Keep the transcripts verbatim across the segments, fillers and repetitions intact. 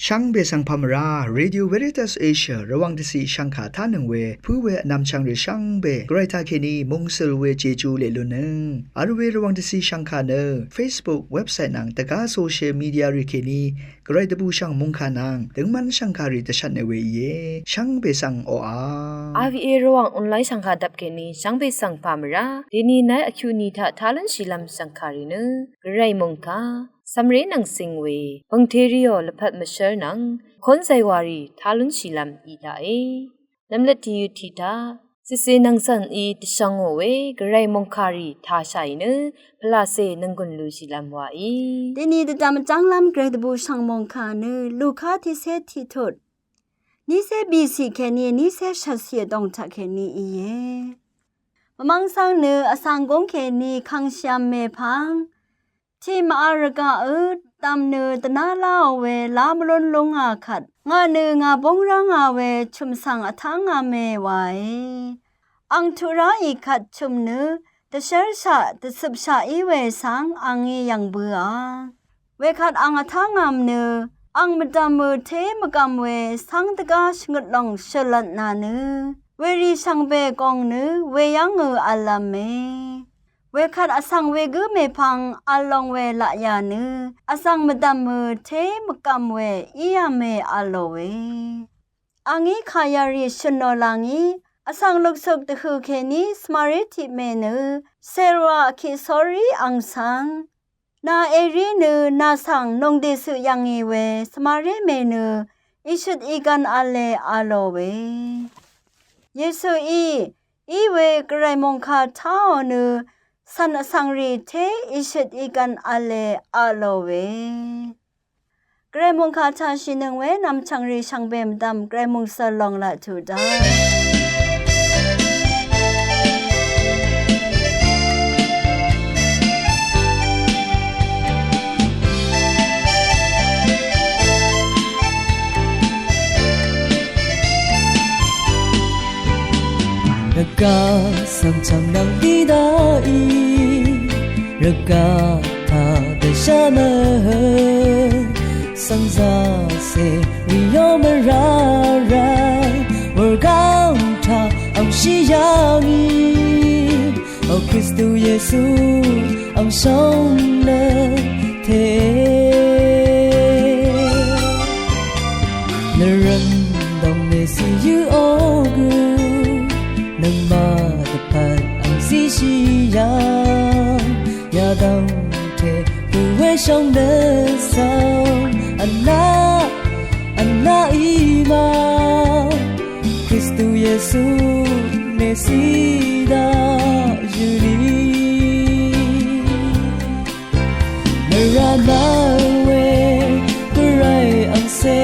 Shvngbe svng pà mvrá, Radio Veritas Asia Rvwàng dvciq shvngkà tánøng we pǿ we vnvmchvng rì shvngbe Gvray taqkèní mungsøl we Jeju leq lunnøng vl we Rvwàng dvciq shvngkà nø Facebook, website nvng dvgá social media rì kèní Gvray dvbùshv̀ng mòngkà nvng døngmv́n shv̀ngkàrì dvshvtne we íe. Shvngbe svng oqà. R V A Rvwàng online shv̀ngkà dvp kèní shvngbe svng pà mvrá. Dèní nai vkyuqni taq tá lúnshìlv́m shv̀ngkàrì nø Gvray mòngkà cv̀mré nvng cing we pv̀ngteriò lvpat mvshv́r nvng kónzay wàrì tá lúnshìlv́m í taqe. Nvmløt tìyøt tiq taq cìcè nvng cv̀n í dvshvngò we Gvray mòngkàrì tāshàì nø pvlacè nvnggùn lushìlv́m waí. Dèní dvdv̀m vjv́nglv́m Gvray dvbùshv̀ng mòngkà nø Luka tiqcé tiqtut nícé bìcì kèní nícé shvtcì vdòng taq kèní íe. Mvmv́ng svng nø vsvng gúng kèní kangshìvm mèpvng tiq mvvl rvgaqø dv̀m nø dvná láò we lá mvlún lúngà kvt ngà nø ngà búng rv́ngà we chø̀m svng vtángà mè wae. Ang tuq ráì kvt chø̀m nø dvshv́rshaq dvcøpshaq í we svng angí yv̀ng bøà. Wekvt ang vtángàm nø ang mvdv̀mø té mvgv̀m we svng dvgá shvngøt lòng shø̀lvtnà nø werì shvngbe gong nø weyv́ngø v̄lv̄me. Wekvt vsvng wegǿ mèpvng v̄l long we laqyà nø vsvng mvdv̀mø té mvgv̀m we íā mè v̄lòe. Angí kà yarì shø̀nò làngí vsvng luksuk dvhø̀ kèní svmaré tiq mè nø sèrwà vkiq sórí ang svng nà èrí nø nà svng nòngdèsøq yv̀ngì we svmaré mè nø ìshøt ìgvn v̄le v̄lòe. Yesuí í we Gvray mòngkà táò nø cv̀n vsvng rì té ìshøt ìgvn v̄le v̄lòe. Gvray mòngkà tāshìnøng we nvmchv̀ng rì shvngbe mvdv̀m Gvray mòngsøl lòng laq tuq daq. Rvgaq svng chv̀ng nvng dí daqì, rvgaq taq dvshá mvhø, svng zaqcè rì yó mvrá rvt, wurgáng taq angshí yà ngì, O Kristu Yesu, ang shóng nø te. Nvrø̀m dòng mèsì yǿ ó gø, nøngmaq dvpvt ang zíshì yv̀ng, yadv̀ng te bø̀wé shóng nø svng, vnaq, vnaq í ma. Kristu Yesu mèsì daq yø̀lì. Mvrà mvwe Gvray angcè,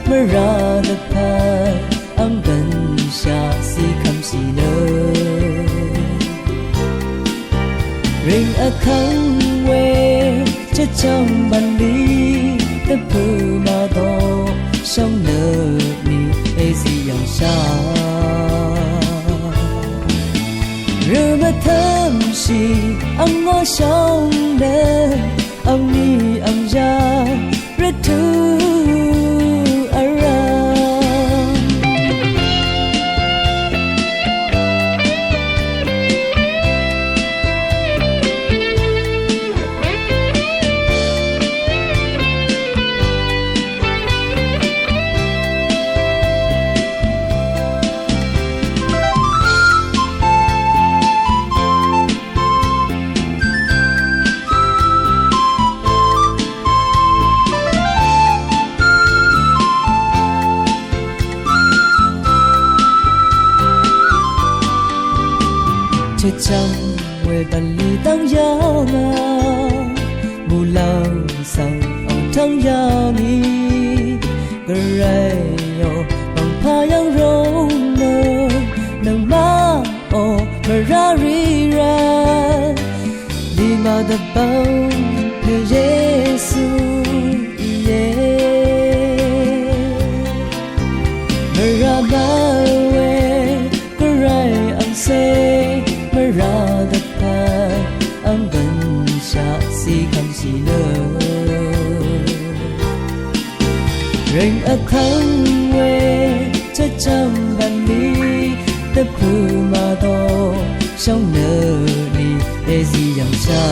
mvrà dvpvt ang bv̀nshaq zí kv́mshì nø. Rìng vkv́ng we chvchv́ng bv̀nlì dvpø̀ màdò shvngnøt mì èzí yv̀ngshà. Rø mvtv́mshì angó shvngnøt angní angyá rvtø̀ vrv̀m. Chvchvng we bv̀nlì dv́ng yà ngà, mùlv̀ng svng ang tv́ng yà ngì, Gvray ò, bv̀ngpà yv́ng rùng nø, nøngmaq ò, mvrá rì rvt, lìmà dvbvng nø Yesu íe. Mvrà mvwe Gvray angcè, mvrà dvpvt ang bv̀nshaq zí kv́mshì nø. Rø̀ng vtv́ng we chvchv́ng bv̀nlì dvpø̀ màdò shóng nø ni èzí yv̀ngshà.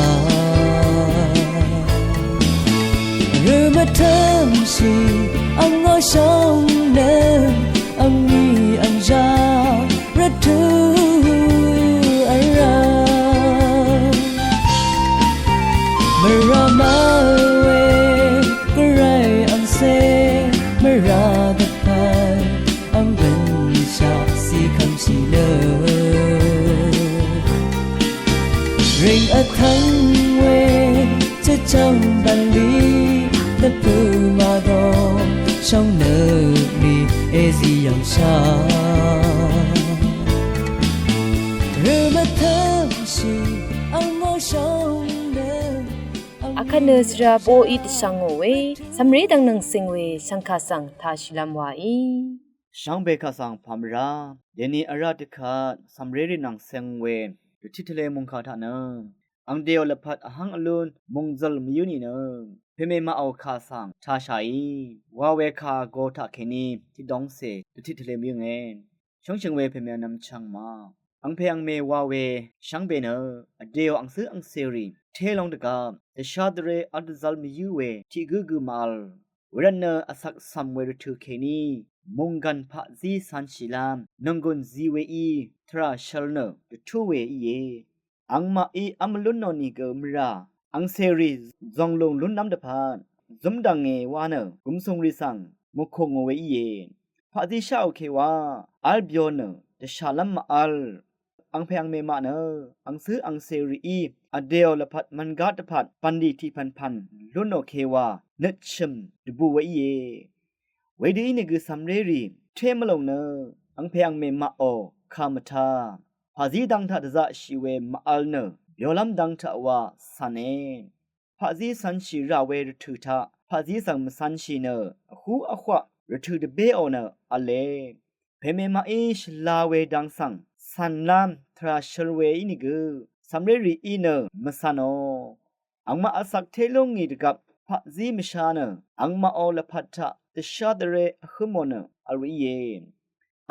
Rø mvtv́ngshì angó shóng nø angní angzhá rvtø̀ vrá. Mvrá mvl we gvray angcè mvrá dvpvt ang gønshaq zí kv́mshì nø. Rø̀ng vtv́ng we chvchv́ng bv̀nlì dvpø̀ màdò shóng nø ni èzí yv̀ngshà. Rø mvtv́ngshì angó shóng nø. Akvt nø svra boqí dvshvngò we cv̀mré dvng nvng cing we shv̀ngkà svng tashìlv́m waí. Shvngbe kà svng pà mvrá dèni vrá dvkvt cv̀mré rì nvng cing we dvtit tvle mungkà taq nø ang dèò lvpat vhvng vlún mungzøl mvyǿ nìnø pèmè maqò kà svng tashàí wa we kà vgō taqkèní tiqdóngcè dvtit tvle mvyǿnge. Shóngshø̀ng we pèmè vnvm chv̀ng ma angpè angmè wa we shvngbe nø vdèò angcǿ angcèrì té long dvgvp dvshá dvré vl dvzv́l mvyǿ we tiq gǿ gø màvl. Wervt nø vsvk cv̀m we rvtø̀ kèní mònggv̀n paqzí cv̄nshìlv́m nònggùn zi weí tvrà shvl nø dvtú we íe. Angmaqí v́m vlún nò nìgø mvrà angcèrì zònglùng lúnlv́m dvpvt zúmdv̀nge wa nø gùmsùngrì svng mùkù ngò we íe. Paqzí sháò ke wa v́l byo nø dvshàlv́m màvl. Angpè angmè maq nø angcǿ angcèrìí vdèò lvpat mv̀ngá dvpvt bv̀nlì tiq pv̀npv̀n lúnò ke wa nøt shø̀m dvbù we íe. Wedø ínìgø cv̀mré rì té mvlùng nø angpè angmè maqò kà mvtá pàzí dang taq dvzaqshì we màvl nø byolv́m dang taq wa cv̀ne. Paqzí cv̄nshì rà we rvtø̀ taq paqzí svng mvcv̄nshì nø vhú vhwaq rvtø̀ dvbéò nø v̄le. Pèmè maqí shvla we dang svng cv̀nlv́m tvrà shøl we ínìgø cv̀mré rìí nø mvcv̄nò. Angmaq vsvk té lú ngì dvgvp paqzí mvsha nø angmaqò lvpat taq dvshá dvré vhǿmò nø vl we íe.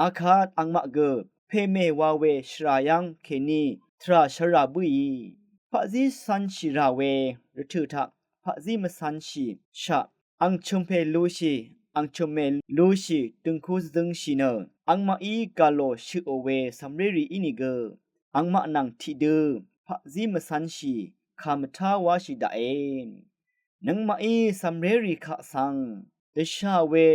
Akvt angmaq gø pèmè wa we shvrà yv́ng kèní tvrà shvrà bǿì paqzí cv̄nshì rà we rvtø̀ taq paqzí mvcv̄nshì shaq ang chø̀mpè lushì ang chø̀mmè lushì døngku dvdøngshì nø angmaqí gà lò shøqò we cv̀mré rì ínìgø angmaq nvng tiqdø paqzí mvcv̄nshì kà mvtá wáshì daqe. Nøngmaqí cv̀mré rì kaq svng dvshà we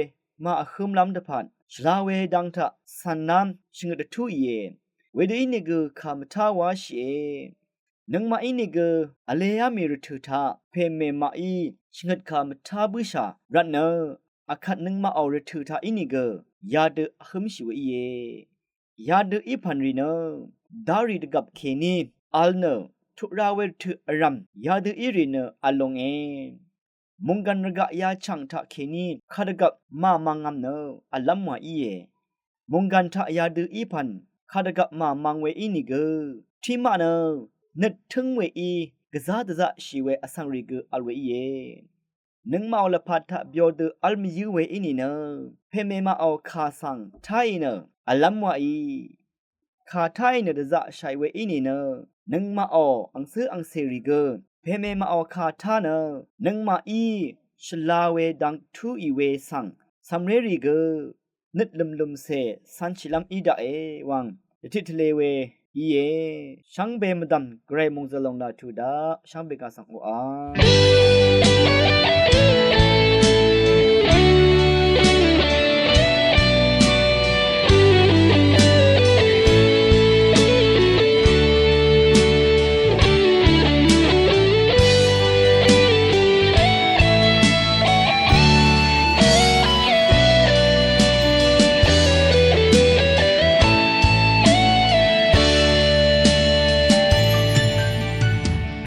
màvhǿmlv́m dvpvt shvla we dang taq cv̀nlv́m shvngøt dvtúìe. Wedø ínìgø kà mvtá wáshìe. Nøngmaq ínìgø vlēá mì rvtø̀ taq pèmè maqí shvngøt kà mvtá bǿshà rvtnø akvt nøngmaqò rvtø̀ taq ínìgø yadø vhǿmshì we íe. Yadø í pv̀n rì nø darì dvgvp kèní vl nø tuq ra we rvtø̀ vrv̀m yadø í rì nø vl longe. Mònggv̀n rvgaq yachv̀ng taqkèní kadvgvp màmvngvm nø v̀llv́m wa íe. Mònggv̀n taq yadø í pv̀n kadvgvp màmvng we ínìgø tiqmaq nø nøt tǿng weí gvzá dvzaqshì we vsvng rì gø vl we íe. Nøngmaqò lvpat taq byodø v́l mvyǿ we í nìnø pèmèmaqò kà svng táì nø v̀llv́m waqì. Kà táì nø dvzaqshàì we í nìnø nøngmaqò angcǿ angcèrì gø pèmèmaqò kà tá nø nøngmaqí shvla we dang túì we svng cv̀mrérì gø nøt lø̀mlø̀mcè cv̄nshìlv́m í daqe wvng dvtit tvle we íe. Shvngbe mvdv̀m gvray mòngzø̀l lòng laq tuq daq shvngbe kà svng oqà.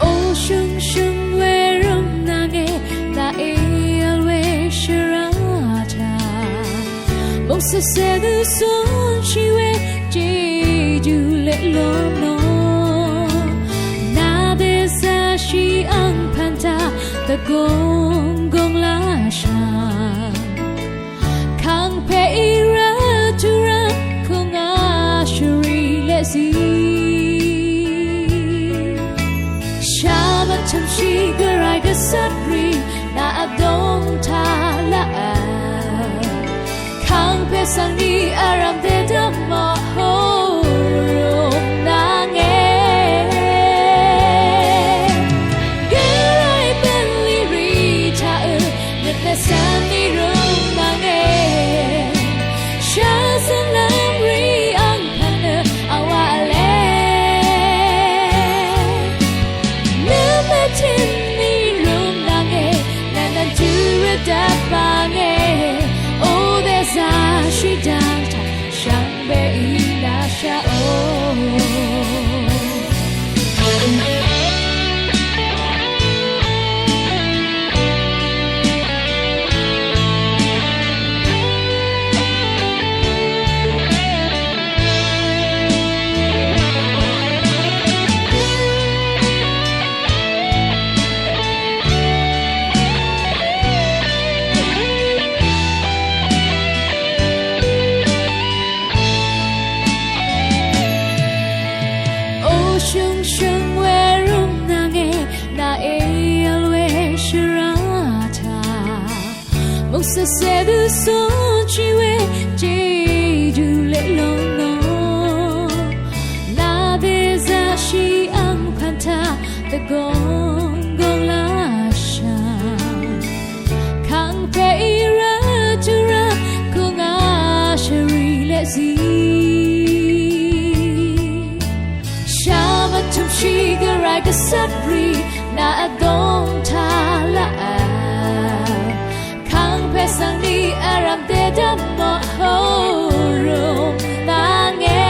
O shø̀ngshø̀ng we rvmnvnge daqe vl we shvrata. Mòngsèsè dø cúnshì we jejú leq lónò. Nà dèzashì angpv̀n taq dvgùng gùng lashà. Sat rì nà vdóng taq laq vl, kàngpè svng ni vrv̀m dèdv́m mò hó rùng nvng e. Gvray bv̀nlì rì taq ø nøt mèsvn ni rùng nvng e. Shvzv̀nlv́m rì ang pv̀n nø awaq vl e. Nø mvtøn ni rùng nvng e, nvnvn tø rvdvp vng e, o dèzà shìdv̀ng taq shvngbe í lashaq o. O shøngshøng we rùng nvng e, nà e vl we shvrata. Mòngsvsè dø sónshì we jejú leq lónò. Nà dèzà shì ang pv̀n taq dvgòng gòng lashà. Kàngpè í rvt tø rvt kùngà shvrì leq zì. Shà mvtø̀mshì Gvray Gvsvt rì nà vdóng taq laq vl. Kàngpè svng ni vrv̀m dèdv́m mò hó rùng nvng e.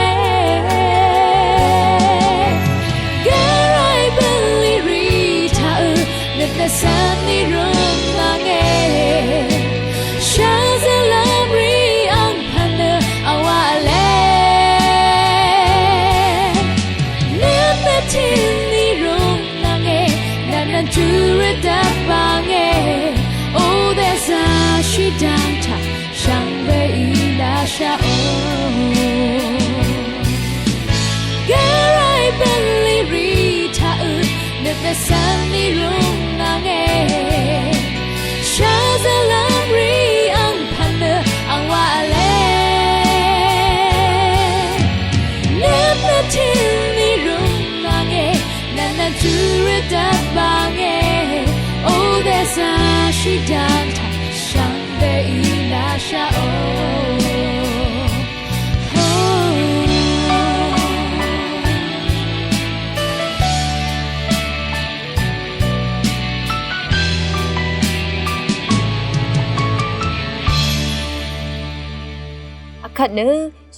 Gvray bv̀nlì rì taq ø nøt mèsvn ni rùng nvng e. Shvzv̀nlv́m rì ang pv̀n nø awaq vl e. Nøt mvtøn ni rùng nvng e, nvnvn tø rvdvp vng e, o dèzà shìdv̀ng taq shvngbe í lashaq o. Gvray bv̀nlì rì taq ø nøt mèsvn ni rùng nvng e. Shvzv̀nlv́m rì ang pv̀n nø awaq vl e. Nøt mvtøn ni rùng nvng e, nvnvn tø rvdvp vng e, o dèzà shìdv̀ng taq shvngbe í lashaq o. Ho. Akvt nø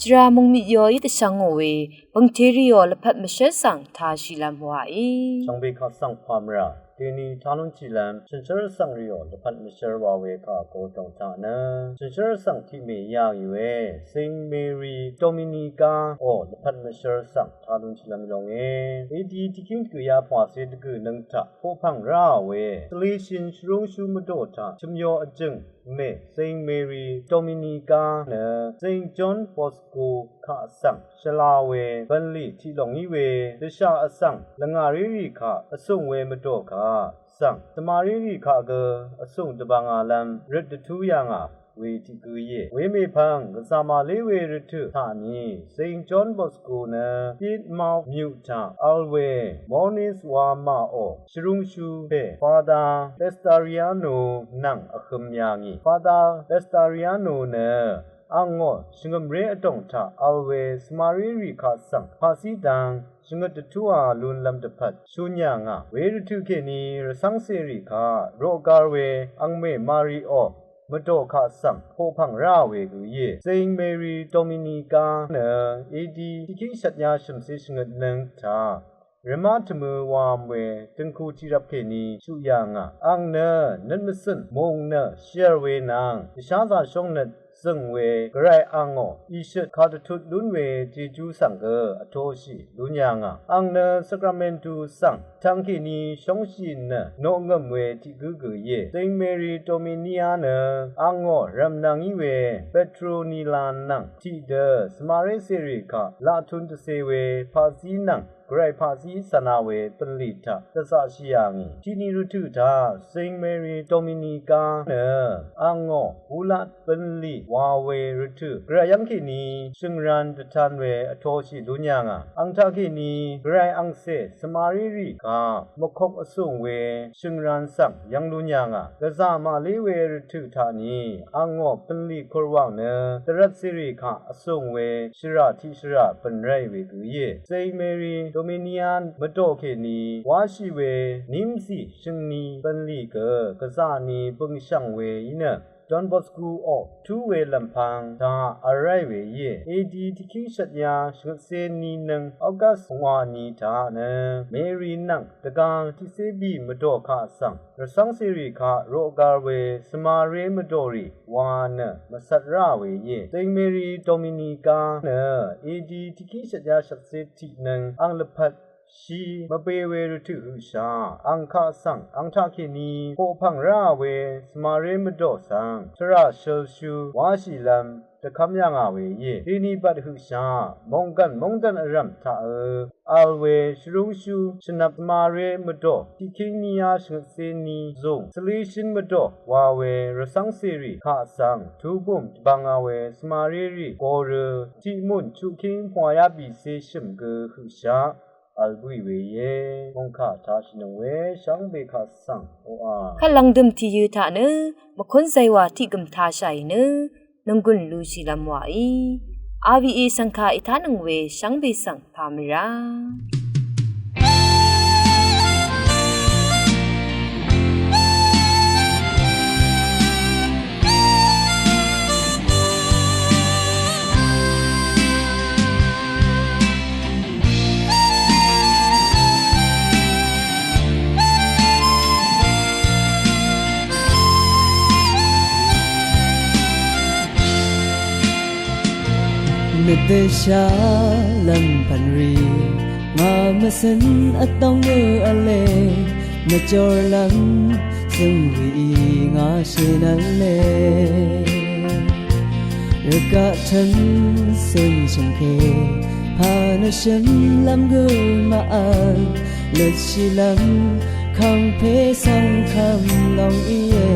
shvra mungmit yoí dvshvngò we bv̀ngteriò lvpat mvshv́l svng tāshìlv́m wàí. Shvngbe kaq svng pàmvrà deni talún tiqlv́m shø̀nshv́r svng rìò lvpat mvshv́l wa we kaq gø dòng taq nø shø̀nshv́r svng tiqmè yà ngì we Saint Mary Dominica ò lvpat mvshv́l svng talún tiqlv́m í lónge. A D tiqkyǿng dvgø̀ yapwàcé dvgø̀ nøng taq poqpv̀ng ráò we Salesian shvrúngshú mvdò taq chø̀myo vjø̀ng mè Saint Mary Dominica nø Saint John Bosco kaq svng shvla we bv̀nlì tiq lòng í we dvshà vsvng lvngàrérì kaq vsùng we mvdò kaq svng svmarérì kaq gø vsùng dvbvngàlv́m røt dvtú yà ngà we tiq gø íe. Wemèpv̀ng gvzà màlé we rvtø̀ taq ni Saint John Bosco nø Pitmouth myuq taq vl we Monis wa màò shvrúngshú pè Father Lestariano nvng vhøm yà ngì. Father Lestariano nø angò shvngø̀mré vdòng taq vl we svmarérì kaq svng paqcí dang shvngøt dvtúà lunlv́m dvpvt shun yà ngà. Wervtø̀ kèní rvcv́ngcèrì kaq roqgar we angmè Mariò mvdò kaq svng poqpv̀ng ráò we gø íe. Saint Mary Dominica nø A D tiqkyǿng shvtnya shø̀mcé shvngøt nøng taq rvmá tvmø̄ wav̄m we døngku tiqrvp kèní shuq yà ngà. Ang nø nøt mvcø̀n mùng nø shv̀r we nvng dvsházā shóngnøt zø̀ng we Gvray angò ìshøt kadvtut lún we Jejú svng gø vtoshì lún yà ngà. Àng nø Sakramentu svng tvngkèní shóngshì nø noqngø̀m we tiq gǿ gø íe. Saint Mary Dominia nø angò rv̀mnvng í we Petronila nvng tiqdø svmaré cèrì kaq laqtun dvcē we paqzí nvng Gvray paqzí cv̀na we bv̀nlì taq dvzaqshì yà ngì. Tiqni rvtø̀ taq Saint Mary Dominica nø angò wulat bv̀nlì wa we rvtø̀ Gvray yv́ng kèní shø̀ngran dvtan we vtoshì lún yà ngà. Àng taqkèní Gvray angcè svmaré rì kaq mvkok vsùng we shø̀ngran svng yv́ng lún yà ngà. Gvzà màlé we rvtø̀ taqni angò bv̀nlì kurwàng nø dvrvt cèrì kaq vsùng we shvrà tiq shvrà bø̀n ráì we gø íe. Saint Mary Dominican mvdò kèní wáshì we nímzì shø̀ngni bv̀nlì gø gvzà ni bø̀ngshv̀ng we í nø Don Bosco of Two we lv̀mpvng taq vl ráì we íe. A D tiqkíng shvt yá shvngøtcé ni nøng August pungwà ni taq nø Mary nvng dvgvng tiqcé bì mvdò kaq svng rvcv́ng cèrì kaq roqgar we svmaré mvdòrì wa nø mvcvt rá we íe. Saint Mary Dominica nø A D tiqkíng shvt yá shvtcé tiq nøng àng lvpat shì mvbe we rvtø̀ høqshà àng kaq svng àng taqkèní poqpv̀ng rá we svmaré mvdò svng tvrà shølshú wáshìlv́m dvkv́m yà ngà we íe. Dèní bvt høqshà mònggv̀n móngdv̀n vrv̀m taq ø vl we shvrúngshú shvnvp svmaré mvdò tiqkíng ní yá shvngøtcé ni zùng svlíshǿn mvdò wa we rvcv́ng cèrì kaq svng tubùm dvbvng a we svmaré rì gorø tiqmùn chuqkíng pungwà yá bìcé shø̀m gø høqshà vl bǿì we íe. Mòngkà taq shìnøng we shvngbe kaq svng oqà. Kvt lv̀ngdø̀m tìyø taq nø mvkún zaywà tiq gø̀m tashàì nø nònggùn lushìlv́m wàí. R V A shv̀ngkà ètánøng we shvngbe svng pà mvrá. Nøt dø sha lv̀m pv̀n rì ngà mvcø̀n vtóng ø v̄le, nøt jor lv́m zø̀ng rì í ngà shø̀n v̄le. Rvgaq tv́n cø̀n shvngke pà nø shø̀n lv́m gø màvl, løtshì lv́m kàngpè svng kv́m lòng íe.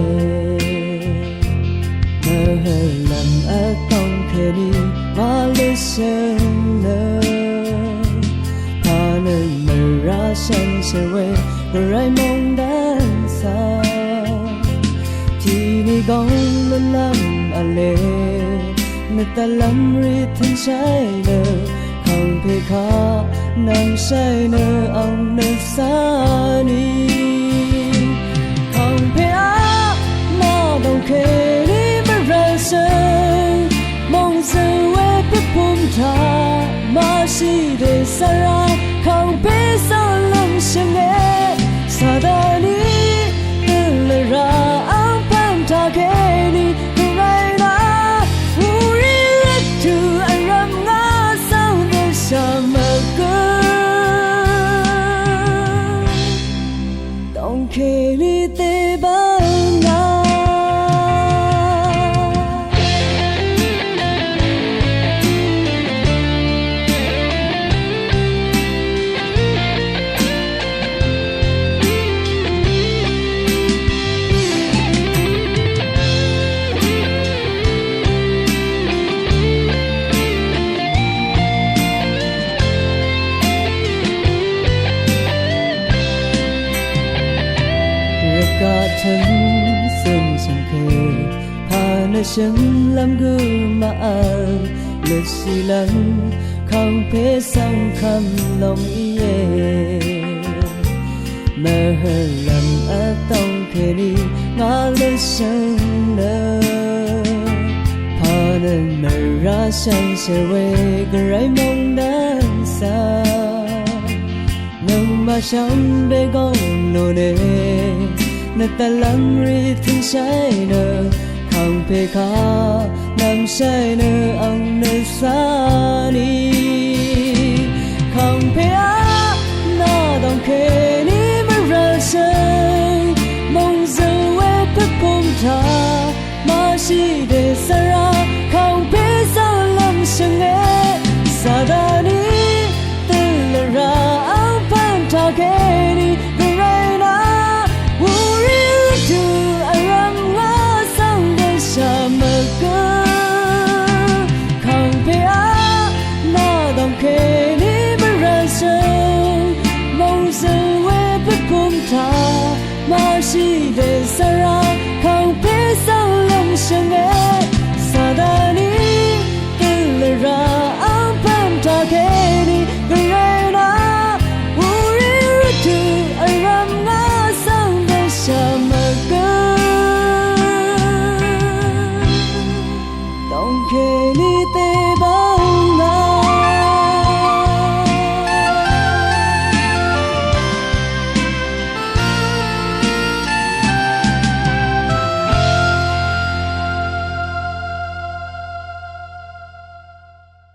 Mvhø̀lv̀m vtóng kèní màløtshø̀n nø pà nø mvrá shànshér we Gvray mòngdàn svng tìní góng lúnlv́m v̄le. Nøt dvlv́m rì tø̀nshàì nø kàngpè kaq nv̀mshàì nø àng nøt cà nì. Kàngpè aq màdòng kèní mvrv̀l shø̀n mòngzø̀l we pvpùm taq màshì dècv̀l rá kàngpè cà lv́m shø̀n e. Sataní dø lvrá àng pv̀n taq kèní Gvray nà wurì rvtø̀ vrv̀m ngà svng dvshà mvgø. Dòng kèní dèbv̀n ngà. Rvgaq tv́n cø̀n shvngke pà nø shø̀n lv́m gø màvl, løtshì lv́m kàngpè svng kv́m lòng íe. Mvhø̀lv̀m vtóng kèní ngà løtshø̀n nø pà nø mvrá shànshér we Gvray mòngdàn svng nøngmaq shvngbe góng lúne. Nøt dvlv́m rì tø̀nshàì nø kàngpè kaq nv̀m Shàì nø ang nø sá nì kàngpè á nà dv̀ngkèní mvrv̀l shø̀ng mòngzø̀l we pvpùm taq màshì dèsvra kàngpè svng lv̀m shø̀nge. Sataní dø lvrà ang pv̀n taq kèní gvray nà wuri rvtø̀ vrv̀m ngà svng dvshà mvgø kàngpè á nà dv̀ngkèní mvrv̀l shø̀ng mòngzø̀l we pvpùm taq màshì dèsvra kàngpè svng lv̀m shø̀nge. Sataní dø lvrà ang pv̀n taq kèní gvray nà wuri rvtø̀ vrv̀m ngà svng dvshà mvgø dv̀ngkèní tèbà